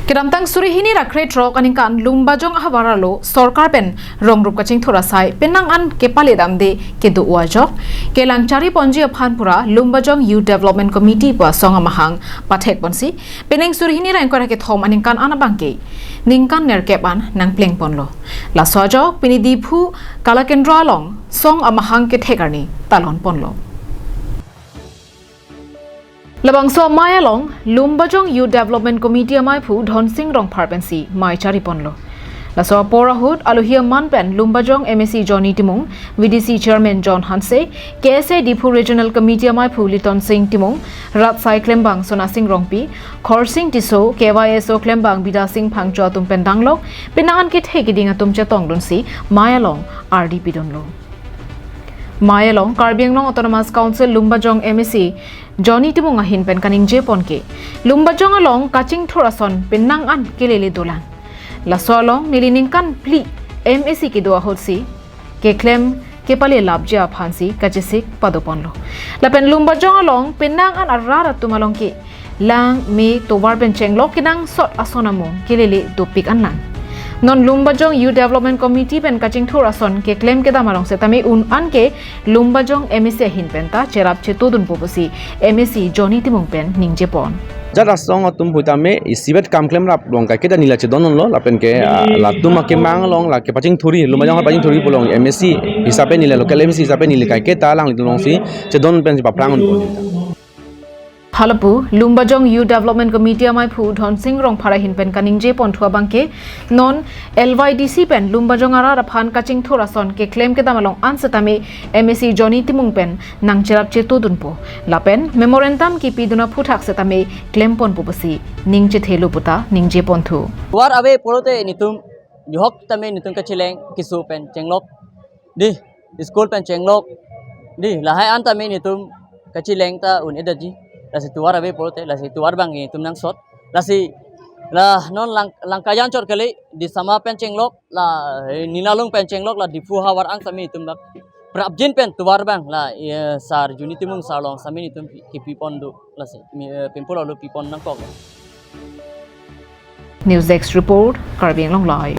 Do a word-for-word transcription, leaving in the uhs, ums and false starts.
Kedamtang suri hini ra krethrok aningkan Lumbajong ahavar arlo sorkar pen rong rup kachingthur asai penang an kepale damde kedo ajok kelang chari ponji aphan pura Lumbajong Youth Development Committee pu asong amahang pathek ponsi penang suri hini ra ingkoi ra kethom aningkan an abangke ningkan nerkep an nangpleng ponlo. Laso ajok pini Diphu Kalakendra along song amahang kethek arni talon ponlo. Labangso amei along Lumbajong Youth Development Committee ameiphu Dhonsing Rongphar pensi mei chari ponlo. Laso apor ahut alohi aman pen Lumbajong M A C Johnny Timung, V D C Chairman John Hanse, K S A Diphu Regional Committee ameiphu Litonsing Timung, Rat Sai klembang Sonasing Rongpi, Khorsing Tisso, K Y S O klembang Bidasing Phangcho atum pen danglok penang an kethe keding atum chetongdunsi mei along ardi pidunlo. Mei along Karbi Anglong Autonomous Council Lumbajong M A C Johnny Timung ahin pen kaningje ponke Lumbajong along kachingthur ason penang an kelele dolang. Laso along neli ningkan phli M A C kedo ahutsi keklem kepale lapji aphansi kachesik pado ponlo. Lapen Lumbajong along penang an arat atum along ke lang me tovar pen chenglok kenangsot ason amung kelele dopik anlang. Non Lumbajong Youth Development Committee pen kachingthur ason keklem kedam along setame un an ke Lumbajong M A C ahin pen ta cherap chetodunpo pusi M A C Johnny Timung pen ningje pon. Jat asong atum puitame isivet kam klemrap along kaiketa neli chedon unlo lapen ke, ah, latum akemang along la kepachingthuri, Lumbajong kepachingthuri pu along M A C hisape neli, local M A C hisape neli kaiketa alanglitum alongsi chedon pensi paphrang unpo. Halapu Lumbajong Youth Development Committee ameiphu Dhonsing Rongphar ahin pen kaningje ponthu abangke non L Y D C pen Lumbajong arat aphan kachingthur ason keklem kedam along an setame M A C Johnny Timung pen nangcherap chetodunpo. Lapen memorandum kipidun aphuthak setame klem ponpo pusi ning chethelo puta ningje ponthu. Tovar ave pulote netum johok tame netum kacheleng keso pen chenglok, dei, school pen chenglok, dei, lahai an tame netum kacheleng ta un-edetji. Lasi tovar ave pulote, lasi tovar abang netum nangsot. Lasi la non lang, Langkajan chot kali, Disama pen chenglok, la, eh, Ninalung pen chenglok, la Diphu havar ang tame netum bak prapjin pen tovar abang la, eh, Sar Johnny Timung sar along setame netum pi-, kipi pon do, lasi mi, eh, pempur alo pi pon nangkok. News Desk Report, Karbi Anglong Live.